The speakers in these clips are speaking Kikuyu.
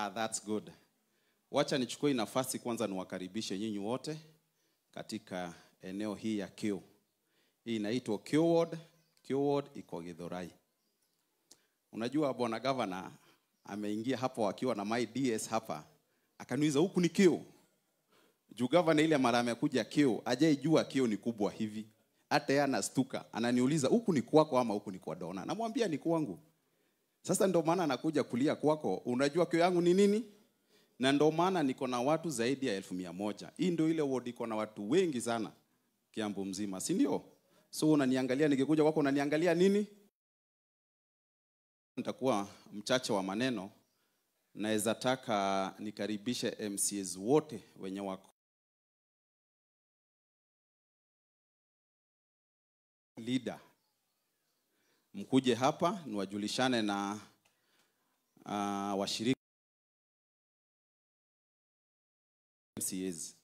Ah, that's good. Wacha nichukue nafasi kwanza niwakaribishe nyinyi wote katika eneo hii ya Q. Hii inaitwa Q Ward. Q Ward iko Githurai. Unajua bwana governor ameingia hapo akiwa na my DS hapa. Akaniuliza huku ni Q. Juu governor ile mara amekuja Q, hajaijua Q ni kubwa hivi. Hata yeye anastuka, ananiuliza huku ni kwako ama huku ni kwa Dona? Namwambia ni kwangu. Sasa ndio maana anakuja kulia kwako, unajua Q yangu ni nini? Na ndio maana niko na watu zaidi ya 100,000. Hii ndio ile ward iko na watu wengi sana Kiambu mzima, si ndio? So unaniangalia nikikuja kwako unaniangalia nini? Nitakuwa mchache wa maneno. Naweza taka nikaribishe MCAs wote wenye wako leader. Mkuje hapa niwajulishane na washiriki MCAs.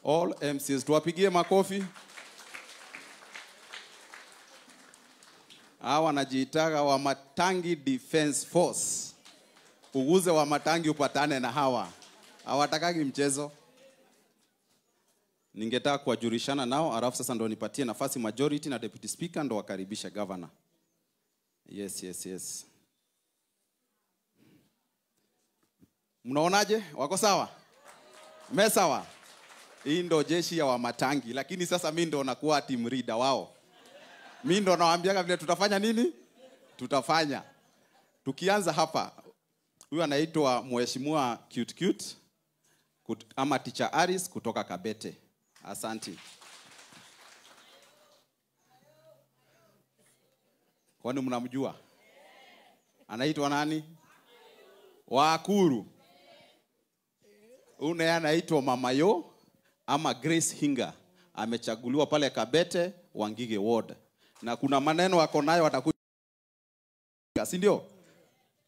All MCAs, tuwapigie makofi. Hawa wanajiitaga wa Matangi Defense Force. Uguze wa Matangi upatane na hawa. Hawatakagi mchezo. Ningetaka kuwajulishana nao, alafu sasa ndo nipatie nafasi majority na deputy speaker ndo wakaribisha governor. Yes, yes, yes. Mnaonaje? Wako sawa? Mesawa? Hii ndo jeshi ya Wamatangi, lakini sasa mimi ndo nakuwa team leader wao. Mimi ndo nawaambiaga vile tutafanya nini? Tutafanya. Tukianza hapa, huyu anaitwa Mheshimiwa Cute Cute ama Teacher Aris kutoka Kabete. Asante. Kwani mnamjua? Anaitwa nani? Wakuru. Huyu naye anaitwa Mama Yo ama Grace Hinga. Amechaguliwa pale Kabete, Wangige Ward. Na kuna maneno wako nayo watakuja. Si ndio?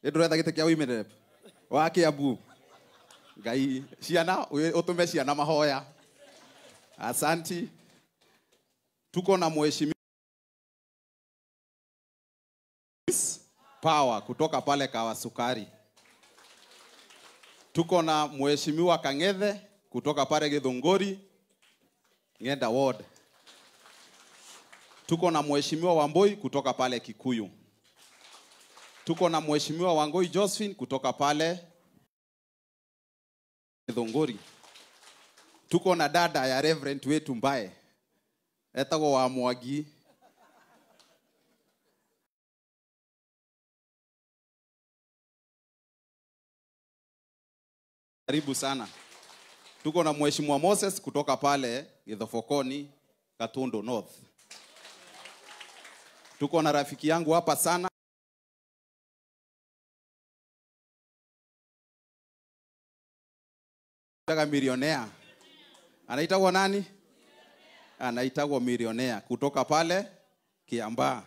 Ndio gite kia women rep. Wa Kiambu. Ngai ciana utume ciana mahoya. Asanti. Tuko na mheshimiwa Power kutoka pale Kawasukari. Tuko na mheshimiwa Kangethe kutoka pale Githunguri, Ngenda Ward. Tuko na mheshimiwa Wamboi kutoka pale Kikuyu. Tuko na mheshimiwa Wangoi Josephine kutoka pale Githunguri. Tuko na dada ya Reverend wetu Mbae, etagwo wa Mwangi. Karibu sana. Tuko na mheshimiwa Moses kutoka pale Githofokoni, Gatundu North. Tuko na rafiki yangu hapa sana, milionea. Anaitwa nani? Anaitwa milionea kutoka pale Kiambaa.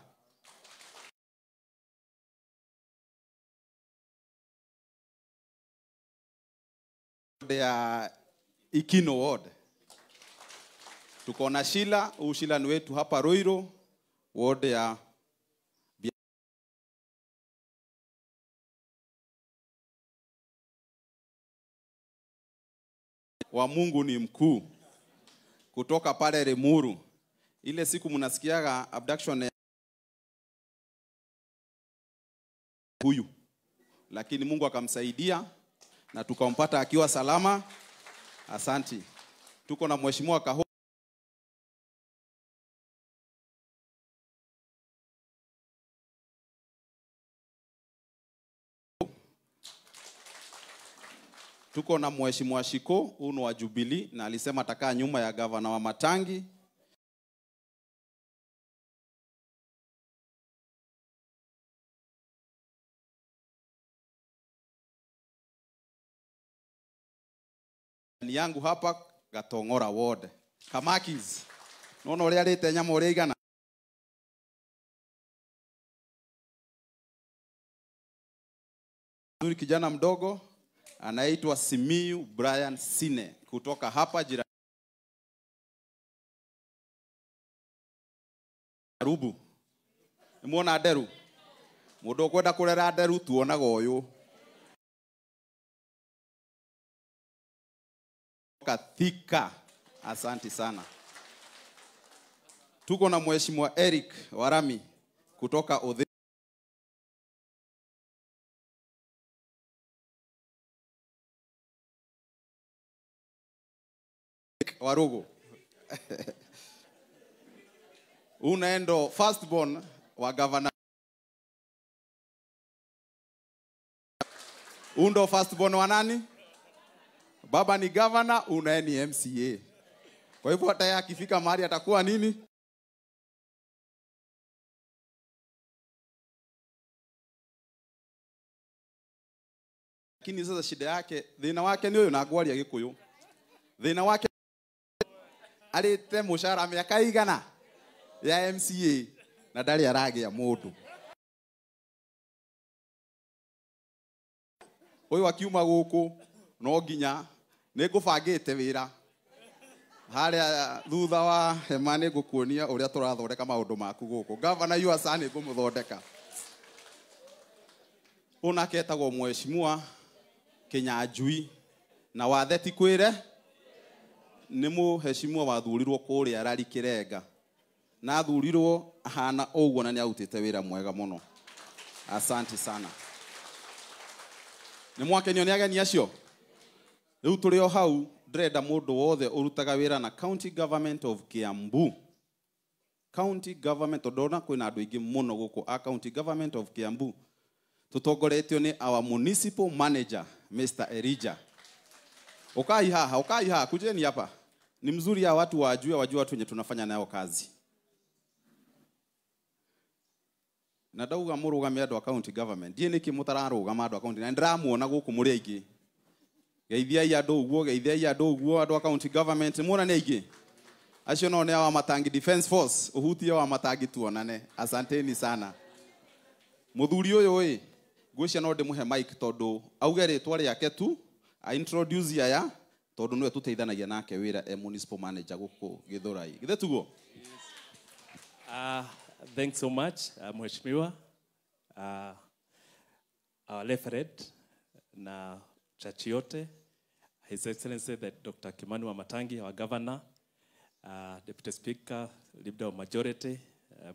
Ya Ikino Ward. Tuko na Sheila, huyu Sheila ni wetu hapa Ruiru, ward ya wa Mungu ni mkuu kutoka pale Limuru. Ile siku mnasikiaga abduction huyu, lakini Mungu akamsaidia na tukampata akiwa salama. Asanti. Tuko na mheshimiwa Kaho Tuko na mheshimiwa Shiko, huyu wa Jubilee, na alisema atakaa nyuma ya gavana wa Matangi. Ni yangu hapa Gatongora Ward. Kamakis. Nono uria arite nyama uria igana. Nzuri kijana mdogo anaitwa Simiyu Brian Sine kutoka hapa jirani. Rubu. Nĩmuona nderu? Mũndũ ũkwenda kũrera nderu tuonaga ũyũ. Kathika. Asante sana. Tuko na Mheshimiwa Eric Warami kutoka Odhi. Warugu. Unaendo firstborn wa governor. Undo firstborn wa nani? Baba ni governor, unaye ni MCA. Kwa hivyo hata yeye akifika mahali atakuwa nini? Lakini sasa shida yake, thina wake ni uyu na ngwaria Gikuyu. Thina wake arite mushahara miaka igana ya MCA na ndari aragia mundu. Uyu akiuma guku no nginya ningubangite wira haria thutha wa hema ningukuonia uria turathondeka maundu maku guku. Governor Yuasa ningumuthondeka. Unake etagwo Mheshimiwa Kinyanjui na wathe ti kwire ni muheshimiwa wathurirwo kuria Rari Kirenga na athurirwo ahana uguo na ni arutite wira mwega muno. Asante sana. Ni mwakenio ni ageni acio. Riu turi o hau ndĩrenda mũndũ wothe ũrutaga wĩra na County Government of Kiambu. County Government ndona kwĩna andũ aingĩ mũno gũkũ a County Government of Kiambu. Tũtongoretio nĩ our municipal manager Mr. Elijah. Ukai haha, kujeni hapa. Ni mzuri ya watu wajue watu wenye tunafanya nao kazi. Na ndauga mũrũgame andũ a county government. Ndiĩ nĩkĩ mũtararũgama andũ a county na ndĩramuona gũkũ mũrĩ aingĩ. Geithiai andũ ũguo, geithiai andũ ũguo andũ a county government muona nĩ aingĩ. Acio no nĩ a Matangi Defense Force, ũhutie wa Matangi tuonane. Asanteni sana. Mũthuri ũyũ ĩ, ngwĩciria no ndĩmũhe mic tondũ auge rĩtwa rĩake tu, a introduce aya tondũ nĩwe tũteithanagia nake wĩra e municipal manager gũkũ Githurai. Githĩ tuguo? Thanks so much, Mheshimiwa, our referent na church yote, His Excellency the Dr. Kimani Wamatangi, our governor, Deputy Speaker, Leader of Majority,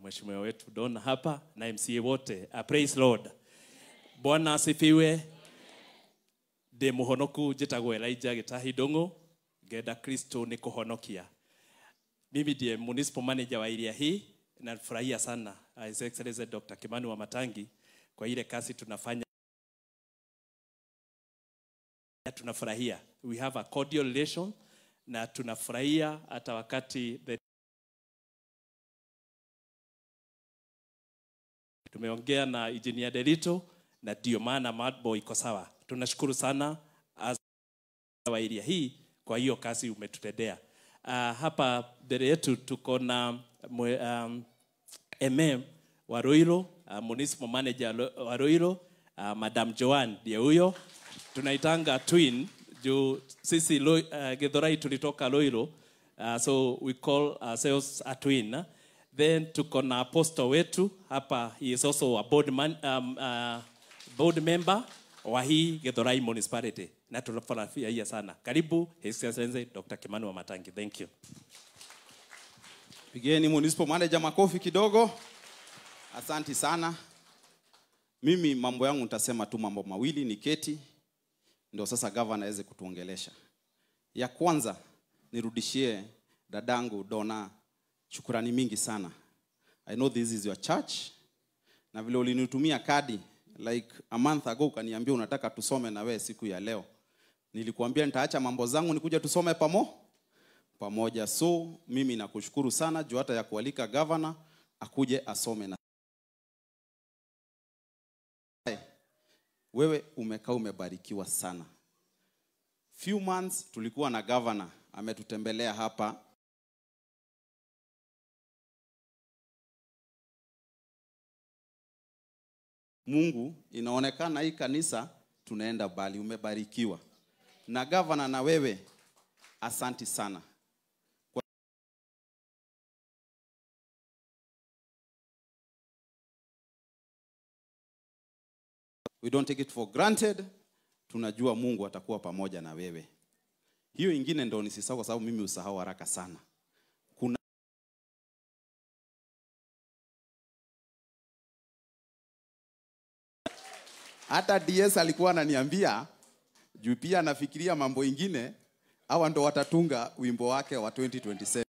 Mheshimiwa wetu Don hapa na MCA wote. Praise Lord. Bwana asifiwe. De muhonoku njĩtagwo Elijah Gĩtahi Ndung'u, ngenda Kristo nĩ kũhonokia. Mimi ndiye municipal manager wa area hii na nafurahia sana His Excellency Dr. Kimani Wamatangi kwa ile kazi tunafanya. Tunafurahia. We have a cordial relation na tunafurahia hata wakati tumeongea na Engineer Delito na ndio maana mambo iko sawa. Tunashukuru sana wa area hii kwa hiyo kazi umetutendea. Hapa mbele yetu tuko na MM wa Ruiru, municipal manager wa Ruiru, Madam Joan ndiye huyo. Tunaitanga twin juu sisi Githurai tulitoka Ruiru, so we call ourselves a twin. Then tuko na apostle wetu hapa, he is also a board man, board member wa hii Githurai municipality na tunafurahia sana. Karibu His Excellency Dr. Kimani Wamatangi. Thank you. Pigeni municipal manager makofi kidogo. Asante sana. Mimi mambo yangu nitasema tu mambo mawili, ni keti ndio sasa governor aweze kutuongelesha. Ya kwanza nirudishie dadangu Donna shukrani mingi sana. I know this is your church. Na vile ulinitumia kadi like a month ago ukaniambia unataka tusome na wewe siku ya leo. Nilikuambia nitaacha mambo zangu nikuja tusome pamoja. So mimi nakushukuru sana juu hata ya kualika governor akuje asome na wewe. Umekaa umebarikiwa sana. Few months tulikuwa na governor ametutembelea hapa. Mungu, inaonekana hii kanisa tunaenda bali, umebarikiwa. Na governor na wewe, asanti sana. Kwa We don't take it for granted. Tunajua Mungu atakuwa pamoja na wewe. Hiyo ingine ndo nisisahau kwa sababu mimi usahau haraka sana. Kuna hata DS alikuwa ananiambia juu pia anafikiria mambo ingine, hawa ndo watatunga wimbo wake wa 2027.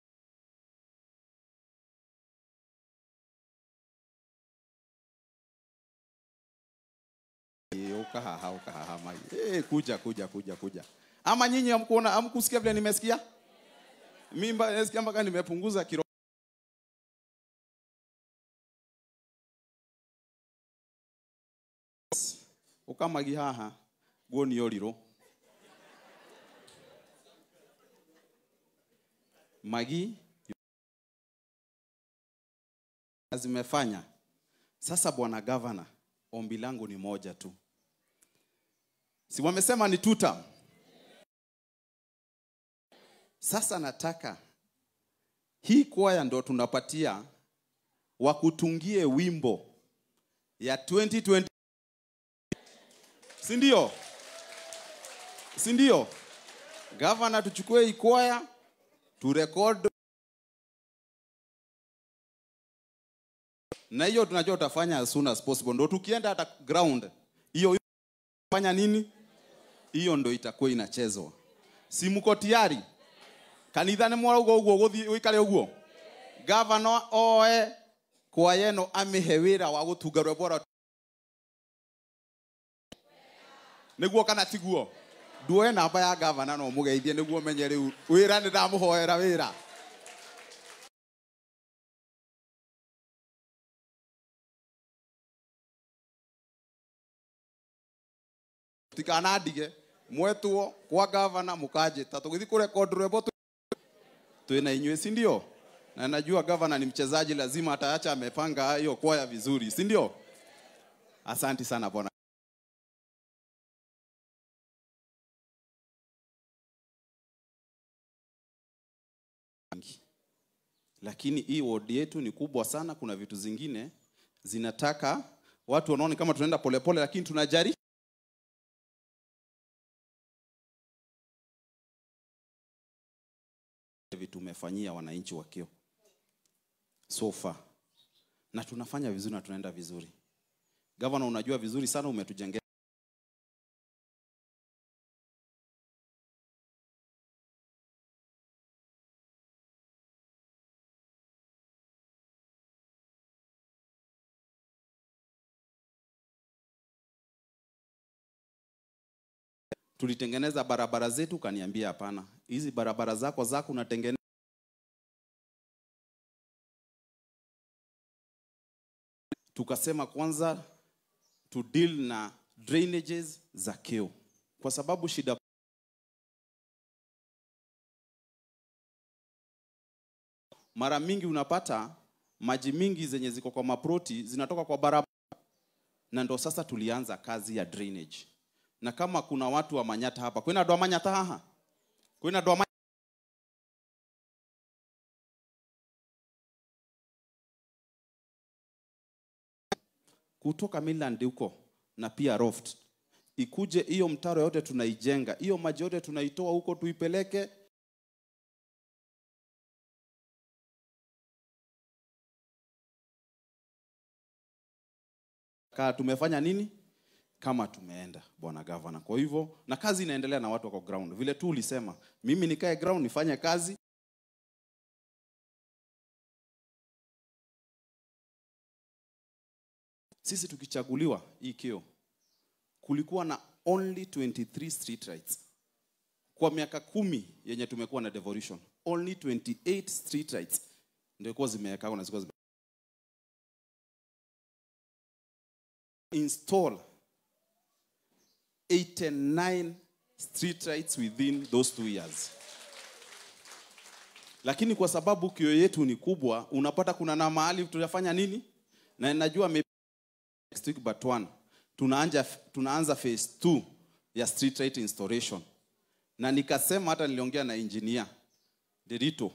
Ukahaha mai. Kuja kuja kuja kuja. Ama nyinyi hamkuona, hamkusikia vile nimesikia? Mimi nasikia mpaka nimepunguza kilo. Ukamagi haha, guo ni oriro. Magi zimefanya. Sasa bwana governor, ombi langu ni moja tu. Si wamesema ni two term. Sasa nataka hii kwaya ndo tunapatia wakutungie wimbo ya 2020. Si ndio? Si ndio? Governor, tuchukue hii kwaya turecord, na hiyo tunajua utafanya as soon as possible. Ndo tukienda hata ground hiyo fanya nini? Hiyo ndo itakuwa inachezwa. Si mko tayari? Kanitha ni mwarauga uguo guthi uikare uguo. Governor oe kwa yeno amihe wira wa gutunga rwimbo rwa niguo kana tiguo. Nduoe namba ya governor no mugeithie niguo menye riu wira ni ndamuhoera wira. Tikanandige mwetwo kwa governor mukanjita tugithi kurecord rwimbo twina inywe, si ndio? Na najua governor ni mchezaji, lazima ataacha amepanga hiyo kwaya vizuri, si ndio? Asante sana bwana. Lakini hii ward yetu ni kubwa sana, kuna vitu zingine zinataka watu wanaona kama tunaenda polepole, lakini tunajaribu. Vitu tumefanyia wananchi wa Kio so far, na tunafanya vizuri na tunaenda vizuri. Governor, unajua vizuri sana umetujengea tulitengeneza barabara zetu, kaniambia hapana, hizi barabara zako unatengeneza Tukasema kwanza to deal na drainages za Kio, kwa sababu shida mara mingi unapata maji mingi zenye ziko kwa maproti zinatoka kwa barabara, na ndo sasa tulianza kazi ya drainage. Na kama kuna watu wa Manyata hapa, kuna doa Manyata haha, kuna doa kutoka Midland huko na pia Roft, ikuje hiyo mtaro yote tunaijenga, hiyo maji yote tunaitoa huko tuipeleke ka tumefanya nini kama tumeenda bwana governor. Kwa hivyo na kazi inaendelea na watu wako ground. Vile tu ulisema mimi nikae ground nifanye kazi. Sisi tukichaguliwa hii Kio, kulikuwa na only 23 street lights. Kwa miaka 10 yenye tumekuwa na devolution, only 28 street lights ndio kwa zimewekwa na zilikuwa install 89 street lights within those 2 years. Lakini kwa sababu Kio yetu ni kubwa, unapata kuna na mahali tutafanya nini? Na najua next week but one tunaanza phase 2 ya street light installation. Na nikasema hata niliongea na engineer Derito,